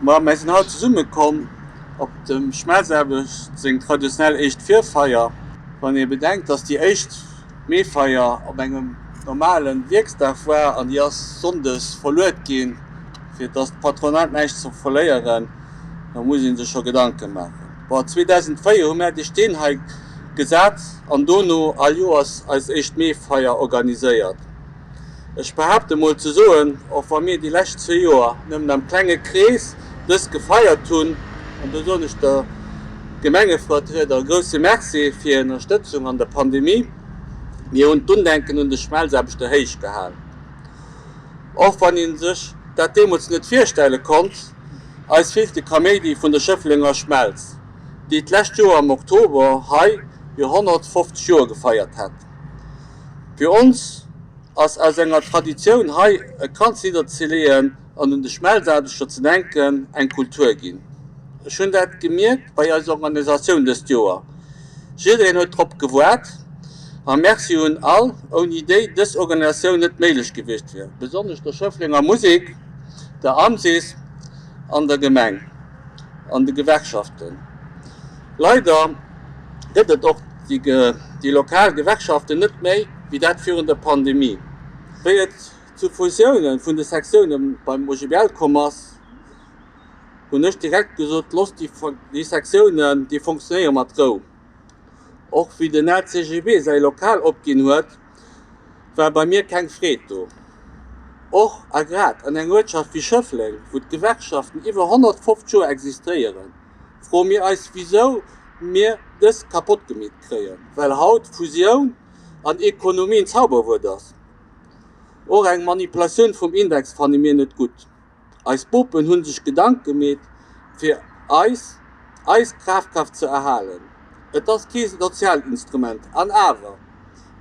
Ma mär sinn haut zesumme komm op dem Schmelzaarbecht seng traditionell éischt Virfeier. Wann ee bedenkt, dass déi éischt Meefeier op engem normale Wierksdag war an déi ass sonndes verluet ginn, fir dass d'Patronat näischt ze verléieren, da muss ee sech scho Gedanke maachen. Bon, 2004 hu mär dee Steen hei gesat an dono all Joers eis éischt Meefeier organiséiert. Ech behaapte mol ze soen, och wa mir déi lescht zwee Joer nëmmen am klenge Krees dës gefeiert hunn, an do soen ech der Gemengevertrieder e grouse Merci fir hir Ënnerstëtzung an der Pandemie, mir hunn d'Undenken un de Schmelzaarbechter héich gehal. Och wann ee sech dat deemools net virstelle konnt, eis feelt de Kaméidi vun der Schëfflenger Schmelz, déi d'lescht Joer am Oktober hei hir 150 Joer gefeiert hätt. Fir ons ass aus enger Traditioun hei e Kranz nidderzeleeën an un de Schmelzaarbechter ze denken eng Kultur ginn. Ech hunn dat gemierkt bei eiser Organisatioun dëst Joer. Jiddereen huet drop gewaart a Merci un all, ouni déi dës Organisatioun net méiglech gewiescht wier, besonnesch der Schëfflenger Musek, der AMSIS an der Gemeng an de Gewerkschaften. Leider gëtt et och déi lokal Gewerkschaften net méi wéi dat virun der Pandemie. Wéi et zu Fusioune vun de Sektioune beim OGBL komm ass, hunn ech direkt gesot, Loosst déi Sektiounen, déi fonctionnéiere mat Rou. Och wéi den LCGB säi Lokal opginn huet, war bei mir keng Freed do. Och a grad an enger Uertschaft wéi Schëffleng, wou d'Gewerkschaften iwwer 150 Joer existéieren, froe mir eis wisou mir dës kapott gemeet kréien, well haut Fusioun an Ekonomie en Zauberwuert ass. Och eng Manipulatioun vum Index fanne mir net gutt. Eis Bopen hunn sech Gedank gemeet fir eis eis Krafkraaft ze erhalen. Et ass kee Sozialinstrument. An awer,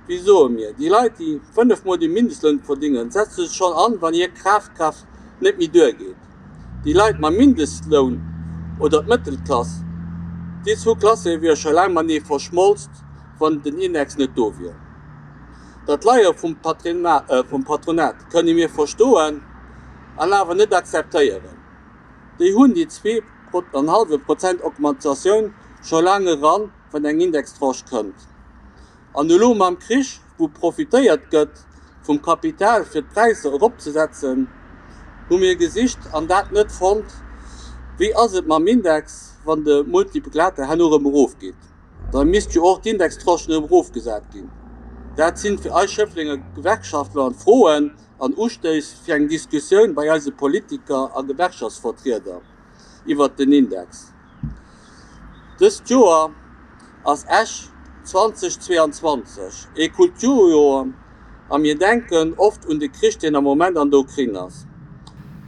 wéi soe mir, déi Leit déi 5 mol de Mindestloun verdingen, setze sech schonn an wann hir Krafkraaft net méi duergeet. Déi Leit mam Mindestloun oder d'Mëttelklass, déi zwou Klasse wiere scho laang matenee verschmolzt, wann den Index net do wier. Dat Leie vum Patronat kënne mir verstoen an awer net akzeptéieren. Déi hunn déi 2,5 Prozent Augmentatioun scho laang eran, wann eng Indextranche kënnt. An elo mam Krich, wou profitéiert gëtt vum Kapital fir d'Präisser eropzesetzen, hu mir gesicht an dat net fonnt. Wéi ass et mam Index, wann de Multiplikator herno erëm erofgeet? Da misst jo och d'Indextranchen erëm erofgesat ginn. Dat sinn fir eis Schëfflenger Gewerkschaftler Froen an Ustéiss fir eng Diskussioun bei eise Politiker a Gewerkschaftsvertrieder iwwert den Index. Dëst Joer ass Esch 2022 ee Kulturjoer a mir denken oft un de Krich deen am Moment an der Ukrain ass.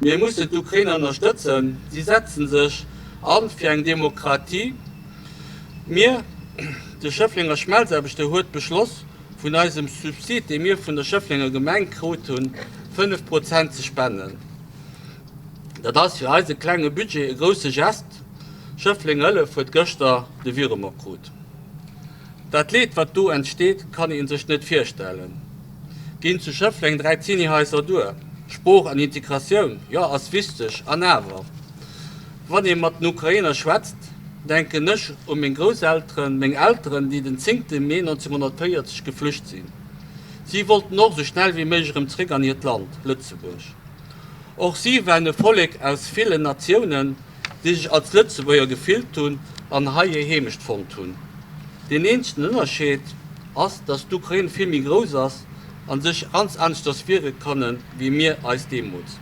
Mir mussen d'Ukrain ënnerstëtzen, si setzen sech an fir eng Demokratie. Mir, de Schëfflenger Schmelzaarbechter huet beschloss vun eisem Subsid dee mir vun der Schëfflenger Gemeng krut hunn, 5 Prozent ze spennen. Dat ass fir eise klenge Budget e grousse Gest. Schëffleng Hëllef huet gëschter de Virement krut. Dat Leed wat do entsteet kann een sech net virstellen. Ginn zu Schëffleng 3 Zinihaiser duer? Sprooch an Integratioun, jo ass wichteg, an awer, wann ee mat den Ukrainer schwätzt, denken ech u meng Grousselteren, meng Elteren, déi den zéngte Mee 1940 geflücht sinn. Si wollten och sou schnell wéi méiglech erëm zréck an hiert Land, Lëtzebuerg. Och si waren e Vollek aus villen Natiounen, déi sech als Lëtzebuerger gefillt hunn an hei hir Heemecht fonnt hunn. Deen eenzegen Ënnerscheed ass, datt d'Ukrain vill méi grouss ass a sech ganz aneschters wiere kënne wéi mir eis deemools.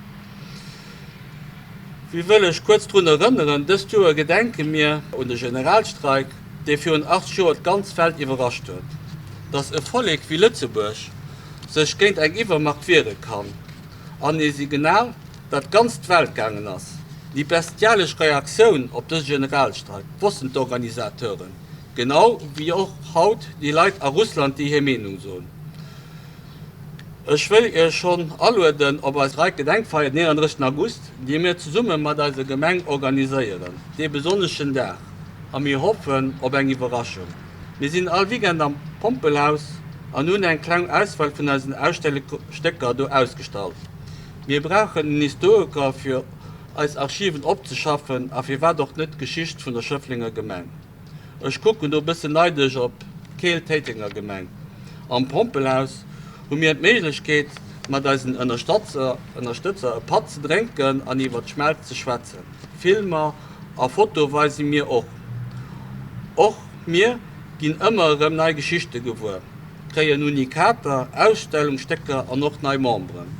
Wéi wëll ech kuerz drun erënneren, dëst Joer gedenke mir un de Generalstreik, dee virun 80 Joer d'ganz Welt iwwerrascht huet. Datt e Vollek wéi Lëtzebuerg sech géint eng Iwwermacht wiere kann an ee Signal, dat d'ganz d'Welt gaangen ass. Déi bestialesch Reaktioun op dëse Generalstreik wossten d'Organisateuren, genau wéi och haut déi Leit a Russland, déi hir Meenung soen. Ech wëll Iech schonn alueden op eis Streikgedenkfeier den 31 August, déi mir zesumme mat eiser Gemeng organiséieren, dee besonneschen Dag, a mir hoffen op eng Iwwerraschung. Mir sinn all Weekend am Pompelhaus an hunn eng kleng Auswahl vun eisen Ausstellungsstécker do ausgestallt. Mir brauchen en Historiker fir. eis Archiven opzeschaffen a firwat och net d'Geschicht vun der Schëfflenger Gemeng. Ech kucken do bëssen neidesch op d'Keel-Téitenger Gemeng. Am Pompelhaus hu mir d'Méiglechkeet, mat eisen Ënnerstëtzer e Patt ze drénken an iwwer d'Schmelz ze schwätzen. Filmer a Fotoe weise mir och. Och mir ginn ëmmer erëm nei Geschichte gewuer, kréien Unikater, Ausstellungsstécker an och nei Memberen.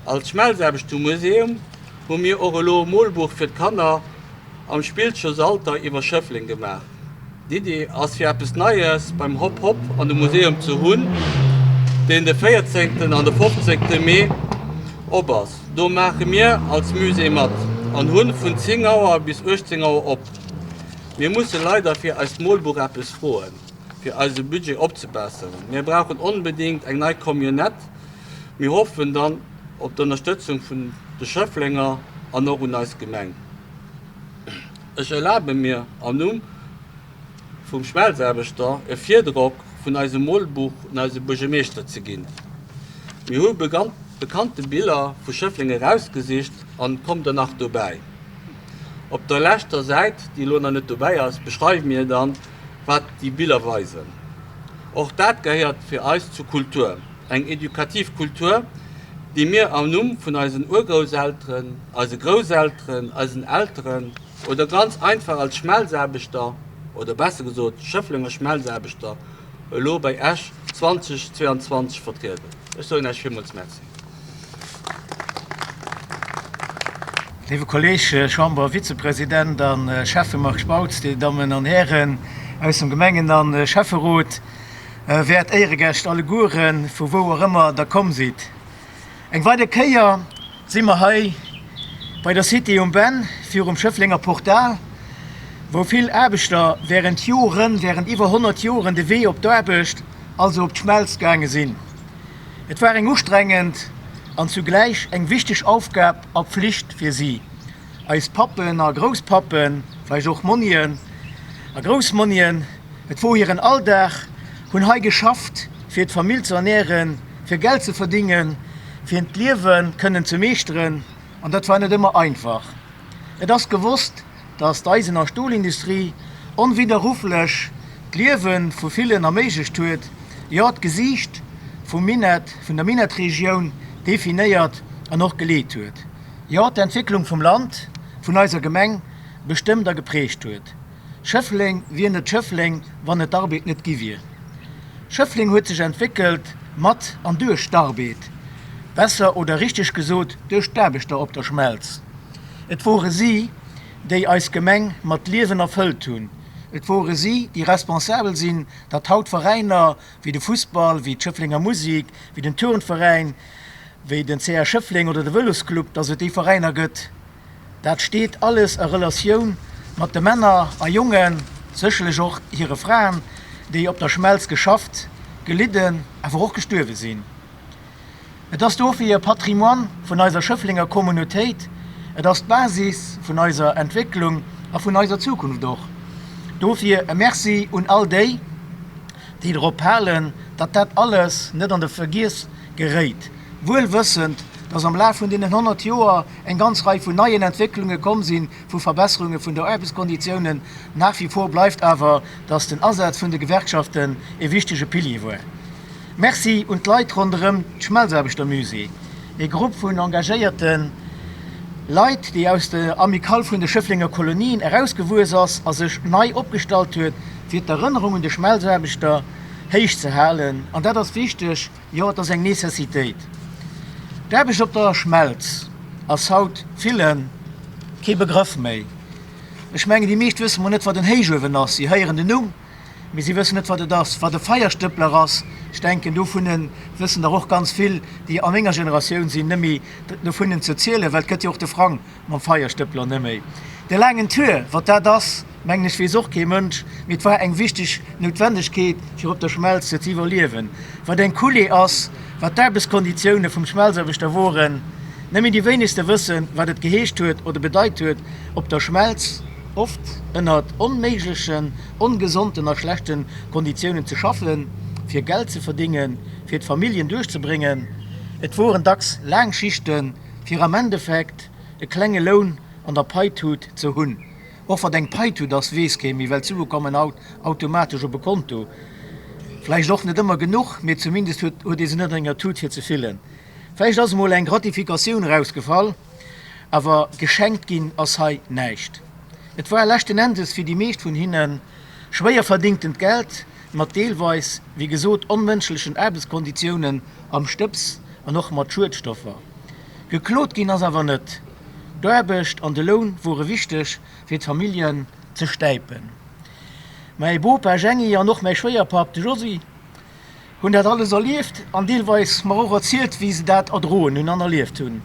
Als Schmelzaarbechtermuseum hu mir och elo e Molbuch fir d'Kanner am Spillschoulsalter iwwer Schëffleng gemaach. D'Iddi ass fir eppes Neies beim Hopp Hopp an de Museum ze hunn, deen de 14 an de 15 Mee op ass. Do maache mir als Musée mat an hunn vun 10 Auer bis 18 Auer op. Mir musse leider fir eist Molbuch eppes froen, fir eise Budget opzebesseren. Mir brauchen onbedéngt eng nei Camionnette. Mir hoffen dann op d'Ënnerstëtzung vun de Schëfflenger an och un eis Gemeng. Ech erlabe mir am Numm vum Schmelzaarbechter e Virdrock vun eisem Molbuch un eise Buergermeeschter ze ginn. Mir hu bekannte Biller vu Schëffleng erausgesicht an kommt der nach dobäi. Op der leschter Säit, déi elo nach net dobäi ass, beschreiwe mir dann, wat déi Biller weisen. Och dat gehéiert fir eis zur Kultur, eng edukativ Kultur, déi mir am Numm vun eisen Urgrousselteren, eise Grousselteren, eisen Elteren oder ganz einfach als Schmelzaarbechter, oder besser gesot Schëfflenger Schmelzaarbechter, elo bei Esch 2022 vertrieden. Ech soen Iech villmools Merci. Léiwe Kolleg, Chambervizepresident a Schäffe Marc Spautz, Dir Dammen an Hären aus dem Gemengen a Schäfferot, wäert Éieregäscht allegueren, vu wou och ëmmer Der komm sidd. Eng weider Kéier si mer hei bei der Cité um Benn virum Schëfflenger Portal, wou vill Aarbechter während Joren, während iwwer 100 Joren de Wee op d'Aarbecht, also op d'Schmelz gaange sinn. Et war eng ustrengend an zugläich eng wichteg Aufgab a Pflicht fir si. Eis Pappen a Grousspappen, vläicht och Monnien a Groussmonnien, et wor hiren Alldag, hunn hei geschafft, fir d'Famill ze ernähren, fir Geld ze verdingen, fir d'Liewe kënnen ze meeschteren, an dat war net ëmmer einfach. Et ass gewosst, datt d'Eisen a Stolindustrie onwidderrufflech d'Liewe vu villen erméiglecht huet, jo d'Gesiicht vum Minett, vun der Minettregioun definéiert an och geleet huet, jo d'Entwécklung vum Land, vun eiser Gemeng bestëmmt a geprägt huet. Schëffleng wier net Schëffleng, wann et d'Arbed net gi wier. Schëffleng huet sech entwéckelt mat an duerch d'Arbed, besser oder richteg gesot duerch d'Aarbechter op der Schmelz. Et wore si, déi eis Gemeng mat Liewen erfëllt hunn. Et wore si, déi responsabel sinn, datt haut Veräiner wéi de Fussball, wéi d'Schëfflenger Musik, wéi den Turnveräin, wéi den CR Schëffleng oder de Vëlosclub, datt et déi Veräiner gëtt. Dat steet alles a Relatioun mat de Männer a Jongen, sécherlech och hire Fraen, déi op der Schmelz geschafft, gelidden, awer och gestuerwe sinn. Et ass dofir e Patrimoine vun eiser Schëfflenger Communautéit, et ass d'Basis vun eiser Entwécklung a vun eiser Zukunft och. Dofir e Merci un all déi, déi drop halen, datt dat alles net an de Vergiess geréit, wuel wëssend, datt am Laf vun deenen 100 Joer eng ganz Rei vun neien Entwécklunge komm sinn, vu Verbesserunge vun der Aarbechtskonditiounen. Nach wie vor bleift awer, datt den Asaz vun de Gewerkschaften e wichtege Pilier war. Merci un d'Leit ronderëm d'Schmelzaarbechtermusée, e Grupp vun engagéierte Leit, déi aus der Amicale vun de Schëfflenger Kolonien erausgewuess ass a sech nei opgestallt huet, fir d'Erënnerung un de Schmelzaarbechter héich ze halen. An dat ass wichteg, jo et ass eng Necessitéit. D'Aarbecht op der Schmelz ass haut ville kee Begrëff méi. Ech mengen, déi meescht wësse mol net, wat en Héichuewen ass. Si héieren den Numm, Mee si wëssen net, wat et ass, wat e Feierstëppler ass. Ech denken, dovunne wëssen der och ganz vill, déi a menger Generatioun sinn, net méi dovunnen ze zielen, well et gëtt jo och de Frang mam Feierstëppler net méi. De laangen Tour, wat dat ass, mengen ech, weess och kee Mënsch, mee et war eng wichteg Noutwendegkeet, fir op der Schmelz ze iwwerliewen. Wat eng Coulée ass, wat d'Aarbechtskonditioune vum Schmelzaarbechter woren, nëmme déi wéinegste wëssen, wat et geheescht huet oder bedeit huet, op der Schmelz oft ënnert onméiglechen, ongesonten a schlechten Konditiounen ze schaffen, fir Geld ze verdingen, fir d'Familljen duerchzebréngen. Et woren dacks laang Schichten, fir am Endeffekt. e klenge Loun an der Paitut ze hunn. Och wat eng Paitut ass, weess kee méi, well d'Sue kommen haut automatesch op e Konto. Vläicht och net ëmmer genuch, mee zumindest huet huet ee se net an enger Tut fir ze fillen. Vläicht ass emol eng Gratifikatioun erausgefall, awer geschenkt ginn ass hei näischt. Et war leschten Endes fir déi meescht vun hinne schwéier verdingtent Geld, mat deelweis, wéi gesot, onmënschlechen Aarbechtskonditiounen am Stëbs an och mat Schuedstoffer. Geklot ginn ass awer net. D'Aarbecht an de Loun wore wichteg fir d'Familljen ze stäipen. Mäi Bopa Jängi an och mäi Schwéierpapp, de Josy, hunn dat alles erlieft an deelweis mer och erzielt, wéi se dat erdroen hunn an erlieft hunn.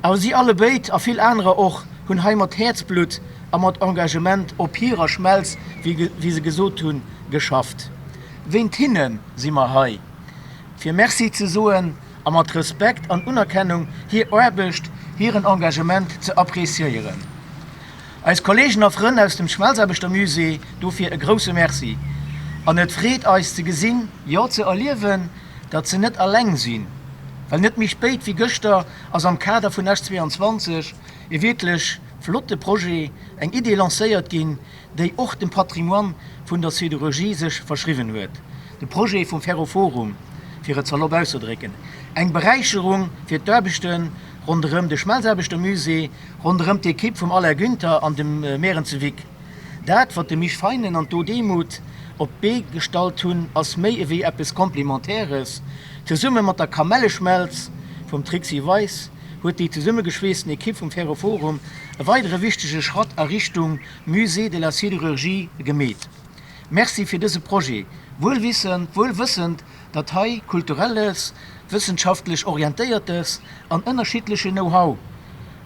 Awer si allebéid, a vill anerer och, hunn hei mat Häerzblutt a mat Engagement op hirer Schmelz, wéi se gesot hunn, geschafft. Wéint hinne si mer hei, fir Merci ze soen a mat Respekt an Unerkennung hir Aarbecht, hiren Engagement ze appréciéieren. Eis Kollegen a Frënn aus dem Schmelzaarbechtermusée dofir e grousse Merci. An et freet eis ze gesinn, jo ze erliewen, datt se net alleng sinn. Well net méi spéit wéi gëschter ass am Kader vun Esch 22 e wierklech flotte Projet, eng Idee lancéiert ginn, déi och dem Patrimoine vun der Siderurgie sech verschriwwen huet, de Projet vum Ferroforum, fir et salopp auszedrécken, eng Beräicherung fir d'Aarbechte ronderëm de Schmelzaarbechtermusée, Ronderëm d'Ekipp vum Alain Günther an dem Merenze Vic. Dat, wat de Misch Feinen an d'O Demuth op d'Bee gestallt hunn, ass méi ewéi eppes Komplimentaires. Zesumme mat der Kamelleschmelz vum Trixi Weis huet déi zesummegeschweessten Ekipp vum Ferroforum e weidere wichtege Schratt a Richtung Musée de la Sidérurgie gemeet. Merci fir dëse Projet, wuelwissend, wuelwëssend, datt hei kulturelles, wëssenschaftlech orientéiertes an ënnerschiddleche Know-how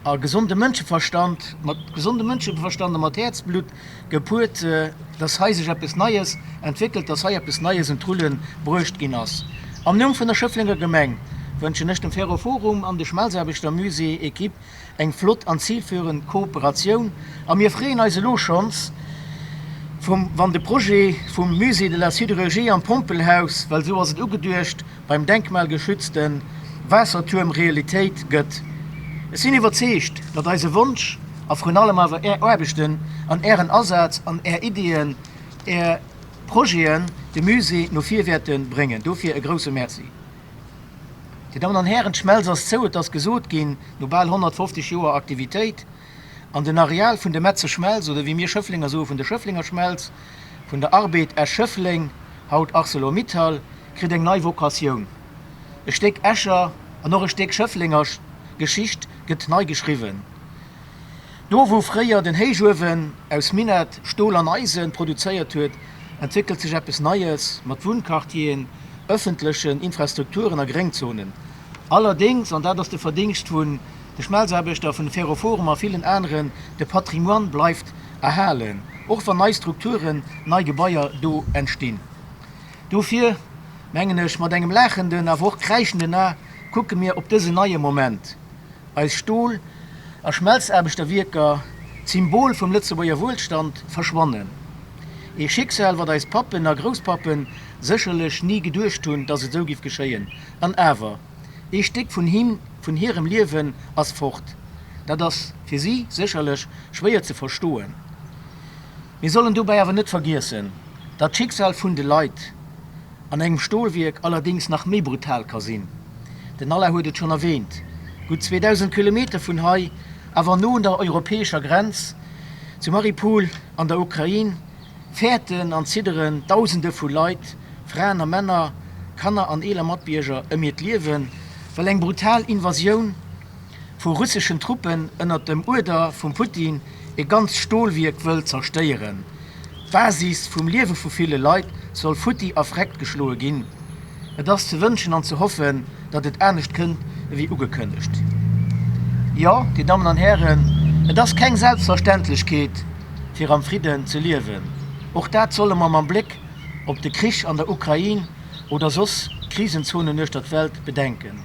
a gesonde Mënscheverstand, mat gesondem Mënscheverstand a mat Häerzblutt gepuert, datt hei sech eppes Neies entwéckelt, datt hei eppes Neies un d'Rulle bruecht ginn ass. Am Numm vun der Schëfflenger Gemeng wënschen ech dem Ferroforum an de Schmelzaarbechter Musée Equipe Eng flott an zilführend Kooperatioun a mir freeën eis elo schonns vum wann de Projet vum Musée de la Sidérurgie am Pompelhaus, well esou ass et ugeduecht, beim denkmalgeschützte Waassertuerm Realitéit gëtt. Ech sinn iwwerzeegt, datt eise Wonsch a vrun allem awer Är Aarbechten an Ären Asaz an Är Ideeën, Är Projeten de Musée no vir wäerte bréngen. Dofir e grousse Merci. Dir Dammen an Hären, d'Schmelz ass zou, et ass gesot ginn, no bal 150 Joer Aktivitéit. An den Areal vun de Metzer Schmelz, oder wéi mir Schëfflenger soe vun der Schëfflenger Schmelz, vun der Arbed Esch-Schëffleng, haut Arcelor-Mittal, kritt eng nei Vokatioun. E Stéck Escher an och e Stéck Schëfflenger Geschicht gëtt nei geschriwwen. Do wou fréier den Héichuewen aus Minett Stol an Eisen produzéiert huet, entwéckelt sech eppes Neies mat Wunnquartieren, ëffentlechen Infrastrukturen a Gréngzonen. Allerdéngs, an dat ass de Verdingscht vun de Schmelzaarbechter, vun de Ferroforum a villen aneren, de Patrimoine bleift erhalen, och wann nei Strukturen, nei Gebaier do entstinn. Dofir, mengen ech, mat engem laachenden, awer och kräischenden A kucke mir op dësen neie Moment. Eis Stol a Schmelzaarbechterwierker, d'Symbol vum Lëtzebuerger Wuelstand, verschwannen. Ee Schicksal, wat eis Pappen a Grousspappen sécherlech ni geduecht hunn, dass et esou giff geschéien. An awer, ee Stéck vun him, vun hirem Liewen ass fort. Dat ass fir si sécherlech schwéier ze verstoen. Mir sollen dobäi awer net vergiessen, datt d'Schicksal vun de Leit an engem Stolwierk allerdéngs nach méi brutal ka sinn. Den Alain huet et schonn erwähnt, gutt 2.000 Kilometer vun hei, awer no un der europäescher Grenz, zu Mariupol an der Ukrain, fäerten an zidderen Dausende vu Leit, Fraen a Männer, Kanner an eeler Matbierger ëm hiert Liewen, well eng brutal Invasioun vu russeschen Truppen ënnert dem Uerder vum Putin e ganzt Stolwierk wëll zerstéieren. D'Basis vum Liewe vu ville Leit soll futti a vreckt geschloe ginn. Et ass ze wënschen an ze hoffen, datt et anescht kënnt ewéi ugekënnegt. Jo, Dir Dammen an Hären, et ass keng Selbstverständlechkeet, fir am Fridden ze liewen. Och dat solle mer mam Bléck op de Krich an der Ukrain oder soss Krisenzonen uechter d'Welt bedenken.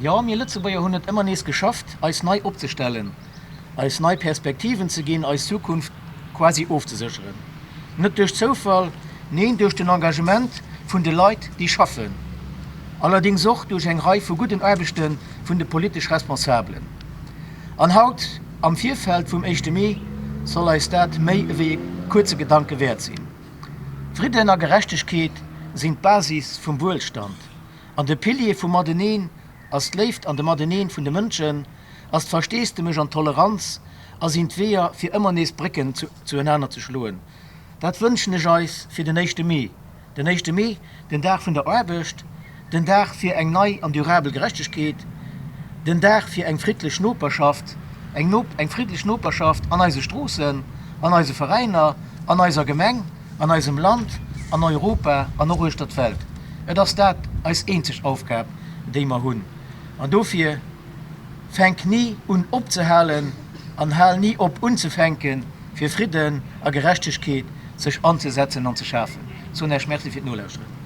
Jo, mir Lëtzebuerger hunn et ëmmer nees geschafft, eis nei opzestellen. eis nei Perspektiven ze ginn, eis Zukunft quasi ofzesécheren. Net duerch Zoufall, neen duerch den Engagement vun de Leit, déi schaffen. Allerdéngs och duerch eng Rei vu gudden Aarbechte vun de politesch Responsabelen. An haut, am Virfeld vum éischte Mee, soll eis dat méi ewéi e kuerze Gedanke wäert sinn. Fridden a Gerechtegkeet sinn d'Basis vum Wuelstand an de Pilier vum Mateneen ass d'Léift an de Mateneen vun de Mënschen, ass d'Versteesdemech an d'Toleranz a sinn d'Weeër fir ëmmer nees Brécken zuenaner ze schloen. Dat wënschen ech eis fir den éischte Mee. Den éischte Mee, den Dag vun der Aarbecht, den Dag fir eng nei an durabel Gerechtegkeet, den Dag fir eng friddlech Noperschaft, eng eng friddlech Noperschaft an eise Stroossen, an eise Veräiner, an eiser Gemeng, an eisem Land, an Europa an och uechter d'Welt. Et ass dat eis eenzeg Aufgab, déi mer hunn. An dofir, fänk ni un opzehalen an hal ni op unzefänken, fir Fridden a Gerechtegkeet sech anzesetzen an ze schafen. Soen Äech Merci fir d'Nolauschteren.